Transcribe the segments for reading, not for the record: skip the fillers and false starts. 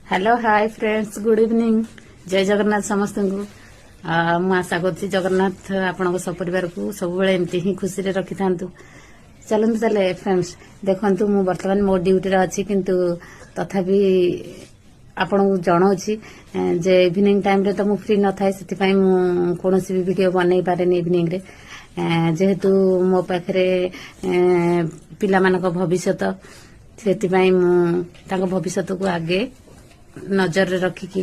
Hello, hi friends, good evening. ଜୟ ଜଗନ୍ନାଥ ସମସ୍ତଙ୍କୁ। ମୁଁ ଆଶା କରୁଛି ଜଗନ୍ନାଥ ଆପଣଙ୍କ ସପରିବାରକୁ ସବୁବେଳେ ଏମିତି ହିଁ ଖୁସିରେ ରଖିଥାନ୍ତୁ। ଚାଲନ୍ତୁ ତାହେଲେ ଫ୍ରେଣ୍ଡସ୍, ଦେଖନ୍ତୁ, ମୁଁ ବର୍ତ୍ତମାନ ମୋ ଡ୍ୟୁଟିରେ ଅଛି, କିନ୍ତୁ ତଥାପି ଆପଣଙ୍କୁ ଜଣାଉଛି ଯେ ଇଭିନିଂ ଟାଇମ୍ରେ ତ ମୁଁ ଫ୍ରି ନଥାଏ। ସେଥିପାଇଁ ମୁଁ କୌଣସି ବି ଭିଡ଼ିଓ ବନେଇ ପାରେନି ଇଭିନିଂରେ। ଯେହେତୁ ମୋ ପାଖରେ ପିଲାମାନଙ୍କ ଭବିଷ୍ୟତ, ସେଥିପାଇଁ ମୁଁ ତାଙ୍କ ଭବିଷ୍ୟତକୁ ଆଗେ ନଜରରେ ରଖିକି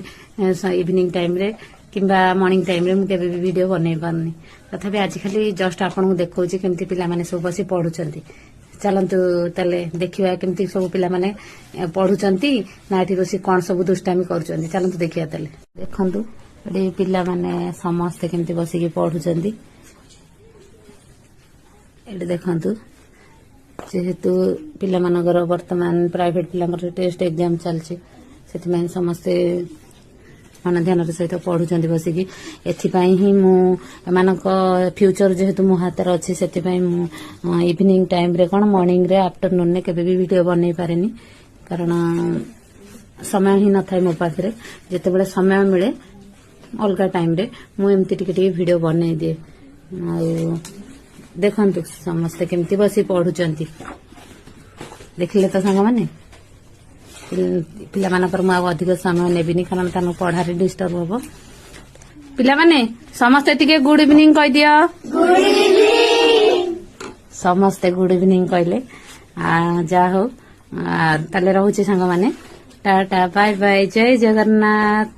ଇଭିନିଂ ଟାଇମ୍ରେ କିମ୍ବା ମର୍ଣ୍ଣିଂ ଟାଇମ୍ରେ ମୁଁ କେବେ ବି ଭିଡ଼ିଓ ବନେଇ ପାରୁନି। ତଥାପି ଆଜି ଖାଲି ଜଷ୍ଟ ଆପଣଙ୍କୁ ଦେଖାଉଛି କେମିତି ପିଲାମାନେ ସବୁ ବସି ପଢୁଛନ୍ତି। ଚାଲନ୍ତୁ ତାହେଲେ ଦେଖିବା କେମିତି ସବୁ ପିଲାମାନେ ପଢୁଛନ୍ତି ନା ଏଠି ବସି କଣ ସବୁ ଦୁଷ୍ଟାମି କରୁଛନ୍ତି। ଚାଲନ୍ତୁ ଦେଖିବା ତାହେଲେ। ଦେଖନ୍ତୁ, ଏଠି ପିଲାମାନେ ସମସ୍ତେ କେମିତି ବସିକି ପଢୁଛନ୍ତି। ଏଠି ଦେଖନ୍ତୁ, ଯେହେତୁ ପିଲାମାନଙ୍କର ବର୍ତ୍ତମାନ ପ୍ରାଇଭେଟ ପିଲାଙ୍କର ଟେଷ୍ଟ ଏକ୍ଜାମ ଚାଲିଛି, ସେଥିପାଇଁ ସମସ୍ତେ ମନ ଧ୍ୟାନର ସହିତ ପଢୁଛନ୍ତି ବସିକି। ଏଥିପାଇଁ ହିଁ ମୁଁ ଏମାନଙ୍କ ଫ୍ୟୁଚର ଯେହେତୁ ମୋ ହାତରେ ଅଛି, ସେଥିପାଇଁ ମୁଁ ଇଭିନିଂ ଟାଇମ୍ରେ କ'ଣ, ମର୍ଣ୍ଣିଂରେ, ଆଫ୍ଟରନୁନରେ କେବେ ବି ଭିଡ଼ିଓ ବନେଇ ପାରେନି, କାରଣ ସମୟ ହିଁ ନଥାଏ ମୋ ପାଖରେ। ଯେତେବେଳେ ସମୟ ମିଳେ ଅଲଗା ଟାଇମ୍ରେ, ମୁଁ ଏମିତି ଟିକେ ଟିକେ ଭିଡ଼ିଓ ବନେଇ ଦିଏ। ଆଉ ଦେଖନ୍ତୁ, ସମସ୍ତେ କେମିତି ବସି ପଢୁଛନ୍ତି। ଦେଖିଲେ ତ ସାଙ୍ଗମାନେ? ପିଲାମାନଙ୍କର ମୁଁ ଆଉ ଅଧିକ ସମୟ ନେବିନି, କାରଣ ତାଙ୍କ ପଢାରେ ଡିଷ୍ଟର୍ବ ହବ। ପିଲାମାନେ ସମସ୍ତେ ଟିକେ ଗୁଡ୍ ଇଭିନିଂ କହିଦିଅ। ସମସ୍ତେ ଗୁଡ୍ ଇଭିନିଂ କହିଲେ। ଯାହା ହଉ, ତାହେଲେ ରହୁଛି ସାଙ୍ଗମାନେ। ଟାଟା, ବାଇ ବାଇ, ଜୟ ଜଗନ୍ନାଥ।